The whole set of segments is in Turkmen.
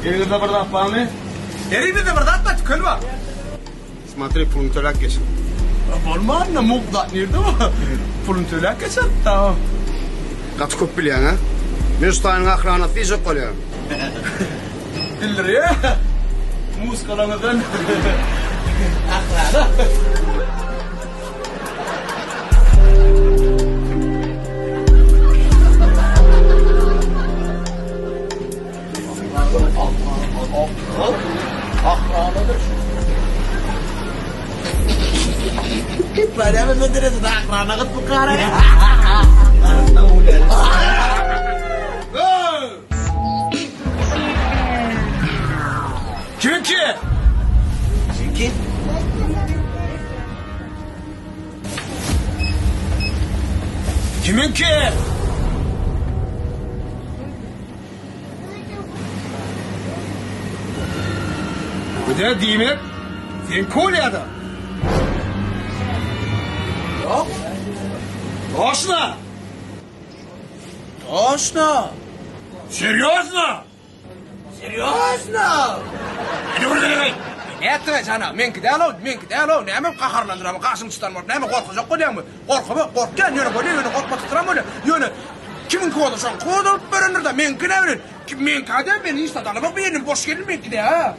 Eliňizde bir zat barmy? Elimizde bir zat bar, tükel bar. Smotri, puluny töläp geç. Bolmanda mugt zat nirde bar? Puluny töläp geçer, tamam. Gaty köp bilýäň, a? Men şu taýynyň ahranasy diýjek bolýan. Bildirýä. Muskalaňyzdan ahrana. Kimiňki? Seňki. Kimiňki? Bu-da diýmek, seňki bolýa-da. Ýok. Toşna. Toşna. Serýozno? Serýozno? Indi bir gezek aýt. Nätdiň jana? Meňki däl-ow, meňki däl-ow. Näme gaharlandyramy? Gaşyň çytan bolup, näme gorkuzjak bolýaňmy? Gorkama, gorkýan, ýöne bolýa, ýöne gorkmadyk bolýa. Ýöne kimiňki bolsa şoňky bolup berendir-dä, meňki näme bilen? Meňki-ä däl, men hiç zat alamok, bu ýerden boş geldim meňki dä.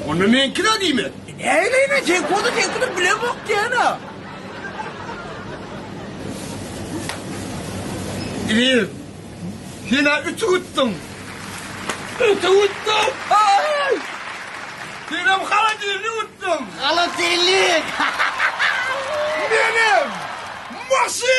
Onda meňki-dä diýmek. Näleýin men, seňki bolsa seňkidir, bilemok diýen-ä. Inim, sen-ä ütük utduň. Ütük utdum! Aý! Senem holodilnik utduň. Holodilnik! Menem maşyn!